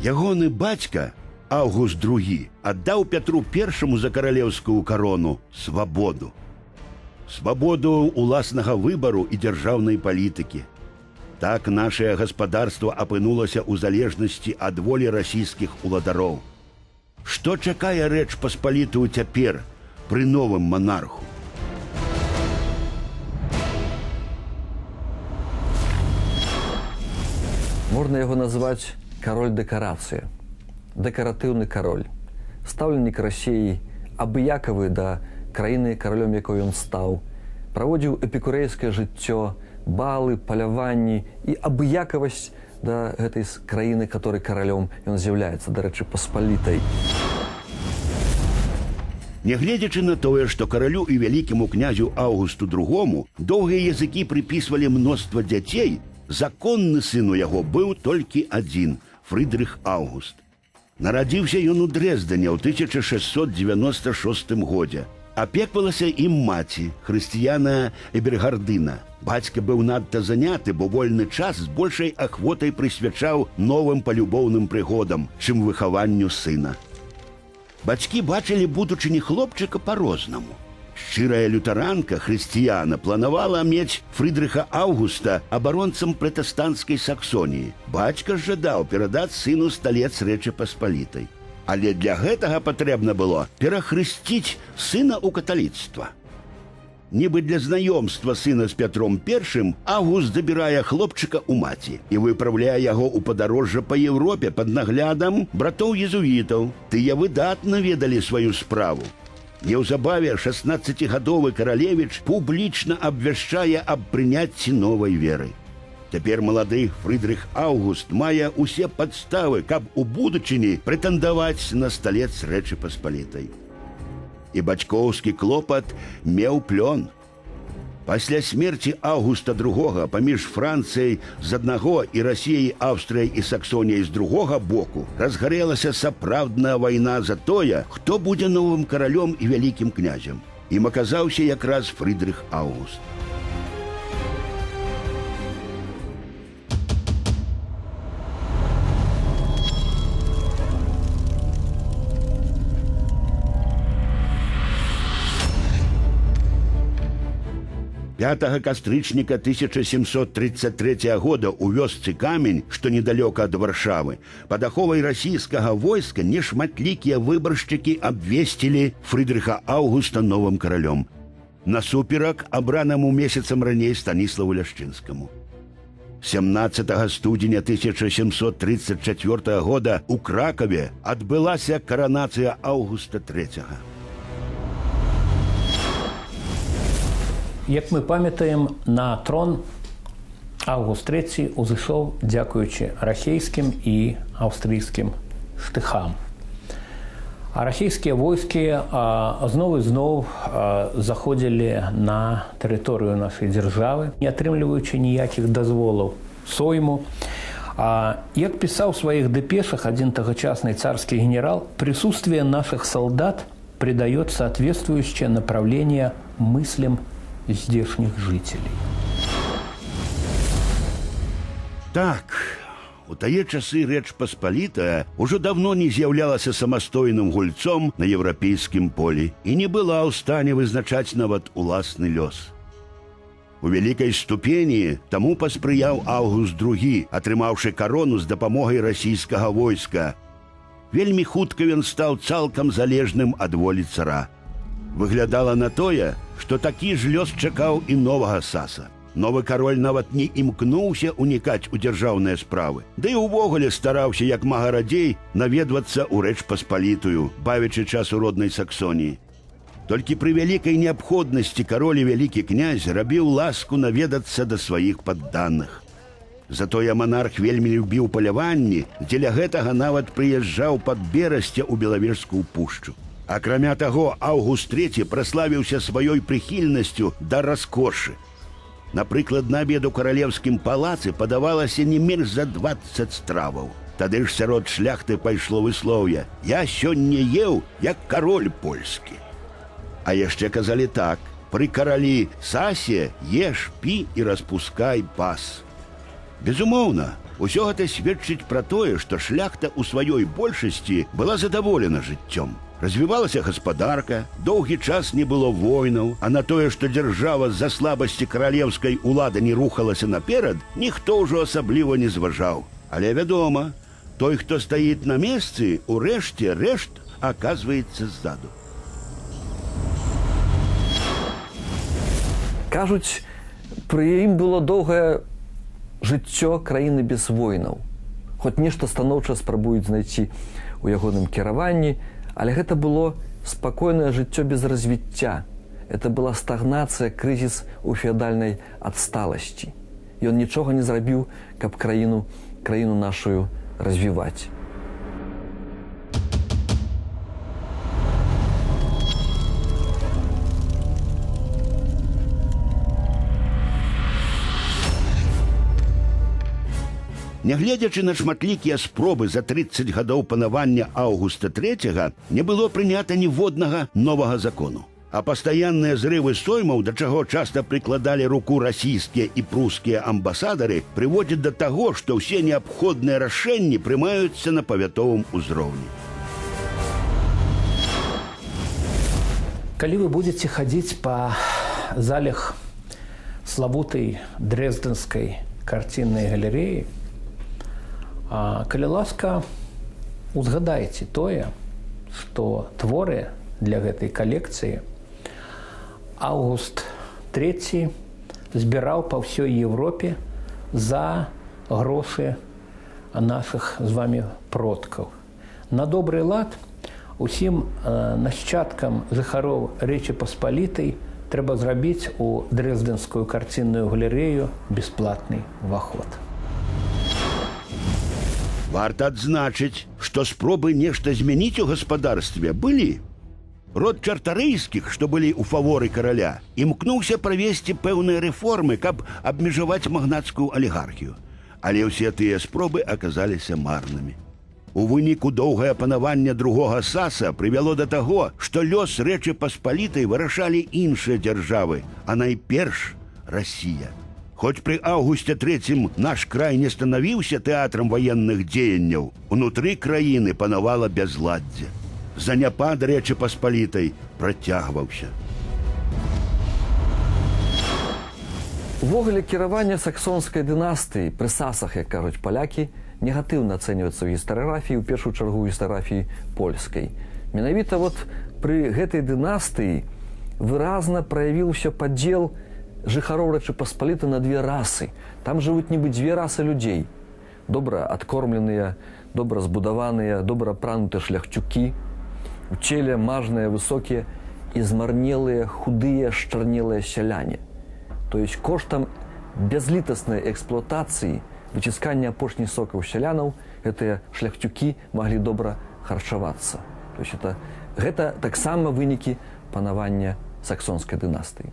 Ягоны бацька, Аўгуст II, аддаў Пятру I за каралеўскую карону свабоду. Свабоду уласнага выбару і дзяржаўнай палітыкі. Так нашае гаспадарства апынулася ў залежнасці ад волі расійскіх уладароў. Што чакае Рэч Паспалітую цяпер пры новым манарху? Можна яго назваць кароль дэкарацыя, дэкаратыўны кароль, стаўленнік Расеі, абыякавы да краіны, каралём якой ён стаў, праводзіў эпікурэйскае жыццё, балы, паляванні і абыякавасць да гэтай краіны, которой каралём ён з'яўляецца, дарэчы, паспалітай. Нягледзячы на тое, што каралю і вялікаму князю Аўгусту II доўгія языкі прыпісвалі мноства дзяцей, законны сын у яго быў толькі адзін – Фрыдрых Аўгуст. Нарадзіўся ён у Дрэздене ў 1696 годзе. Апеквалася ім маці, Хрысціяна Эбергардына. Бацька быў надта заняты, бо вольны час з большай ахвотай прысвячаў новым палюбоўным прыгодам, чым выхаванню сына. Бацькі бачылі будучыні хлопчыка па-рознаму. Шчырая лютэранка Хрысціяна планавала мець Фрыдрыха Аўгуста абаронцам пратэстанцкай Саксоніі. Бацька ж жадаў перадаць сыну сталец Рэчы Паспалітай. Але для гэтага патрэбна было перахрысціць сына ў каталіцтва. Нібы для знаёмства сына з Пятром I Аўгуст забірае хлопчыка ў маці і выпраўляе яго ў падарожжа па Еўропе пад наглядам братоў-езуітаў. Тыя выдатна ведалі сваю справу. Неўзабаве 16-гадовы каралевіч публічна абвяшчае аб прыняцці новай веры. Цяпер малады Фрыдрых Аўгуст мае ўсе падставы, каб у будучыні прэтэндаваць на сталец Рэчы Паспалітай. І бацькоўскі клопат меў плён. Пасля смерці Аўгуста II паміж Францыяй з аднаго і Расіяй, Аўстрыяй і Саксоніяй з другога боку разгарэлася сапраўдная вайна за тое, хто будзе новым каралём і вялікім князем. Ім аказаўся якраз Фрыдрых Аўгуст. Пятага кастрычніка 1733 года ў вёсцы Камень, што недалёка ад Варшавы, пад аховай расійскага войска нешматлікія выбаршчыкі абвесцілі Фрыдрыха Аўгуста новым каралём, насуперак абранаму месяцам раней Станіславу Ляшчынскаму. 17 студзеня 1734 года у Кракаве адбылася каранацыя Аўгуста III. Як мы памятаем, на трон Август III узышоў дзякуючы расійскім і аўстрыйскім штыхам. А расійскія войскі зноў і зноў заходзілі на тэрыторыю нашай дзяржавы, не атрымліваючы ніякіх дазволаў сойму. Як пісаў у сваіх дэпешах адзін тагачасны царскі генерал, присутствие наших солдат придает соответствующее направление мыслям здешних жителей. Так, у тае часы Рэч Паспалітая ўжо давно не з'яўлялася самастойным гульцом на еўрапейскім полі і не была ў стане вызначаць нават уласны лёс. У вялікай ступені таму паспрыяў Аўгуст II, атрымаўшы карону з дапамогай расійскага войска. Вельмі хутка ён стаў цалкам залежным ад волі цара. Выглядала на тое, што такі ж лёс чакаў і новага Саса. Новы кароль нават не імкнуўся унікаць у дзяржаўныя справы. Ды і ўвогуле стараўся як мага радзей наведвацца ў Рэч Паспалітую, бавячы час у роднай Саксоніі. Толькі пры вялікай неабходнасці кароль і вялікі князь рабіў ласку наведацца да сваіх падданых. Затое манарх вельмі любіў паляванні, дзеля гэтага нават прыязджаў пад Берасце ў Белавежскую пушчу. Акрамя таго, Аўгуст III праславіўся сваёй прыхільнасцю да раскошы. Напрыклад, на абед у каралеўскім палацы падавалася не менш за 20 страваў. Тады ж сярод шляхты пайшло выслоўе: «Я сёння еў, як кароль польскі». А яшчэ казалі так: пры каралі Сасе еш, пі і распускай пас. Безумоўна, Усё гэта сведчыць пра тое, што шляхта ў сваёй большасці была задаволена жыццём. Развівалася гаспадарка, доўгі час не было войнаў, а на тое, што дзяржава з-за слабасці каралеўскай улады не рухалася наперад, ніхто ўжо асабліва не зважаў. Але вядома, той, хто стаіць на месцы, урэшце рэшт аказваецца ззаду. Кажуць, пры ім было доўгае жыццё краіны без войнаў. Хоць нешта станоўча спрабуюць знайсці ў ягоным кіраванні, але гэта было спакойнае жыццё без развіцця. Это была стагнацыя, крызіс у феадальнай адсталасці. Ён нічога не зрабіў, каб краіну нашу развіваць. Нягледзячы на шматлікія спробы за 30 гадоў панавання Аўгуста III, не было прынята ніводнага новага закону. А пастаянныя зрывы соймаў, да чаго часта прыкладалі руку расійскія і прускія амбасадары, прыводзяць да таго, што ўсе неабходныя рашэнні прымаюцца на павятовым узроўні. Калі вы будзеце хадзіць па залях славутай дрэздэнскай карціннай галерэі, калі ласка, узгадайце тое, што творы для гэтай калекцыі Август III збіраў па ўсёй Еўропе за грошы нашых з вами продкаў. На добры лад усім нашчадкам жыхароў Рэчы Паспалітай трэба зрабіць у дрэздэнскую карцінную галерэю бясплатны ўваход. Варта адзначыць, што спробы нешта змяніць у гаспадарстве былі. Род чартарыйскіх, што былі ў фаворы караля, імкнуўся правесці пэўныя рэформы, каб абмежаваць магнацкую алігархію. Але ўсе тыя спробы аказаліся марнымі. У выніку доўгае панаванне другога Саса прывяло да таго, што лёс Рэчы Паспалітай вырашалі іншыя дзяржавы, а найперш Расія. Хоць пры Аўгусце III наш край не станавіўся тэатрам ваенных дзеянняў, унутры краіны панавала бязладдзе. Заняпад Рэчы Паспалітай працягваўся. Увогуле кіраванне саксонскай дынастыі пры Сасах, як кажуць палякі, негатыўна ацэньваецца ў гістарыяграфіі, у першую чаргу ў гістарыяграфіі польскай. Менавіта вот пры гэтай дынастыі выразна праявіўся падзел жыхароў Рэчы Паспалітай на две расы. Там жывуць нібы дзве расы людзей. Добра адкормленыя, добра збудаваныя, добра апранутыя шляхцюкі, у целе мажныя, высокія і змарнелыя, худыя, шчарнелыя сяляне. То есть коштам бязлітаснай эксплуатацыі, выціскання апошніх сокаў сялянаў, гэтыя шляхцюкі маглі добра харчавацца. То есть гэта таксама вынікі панавання саксонскай дынастыі.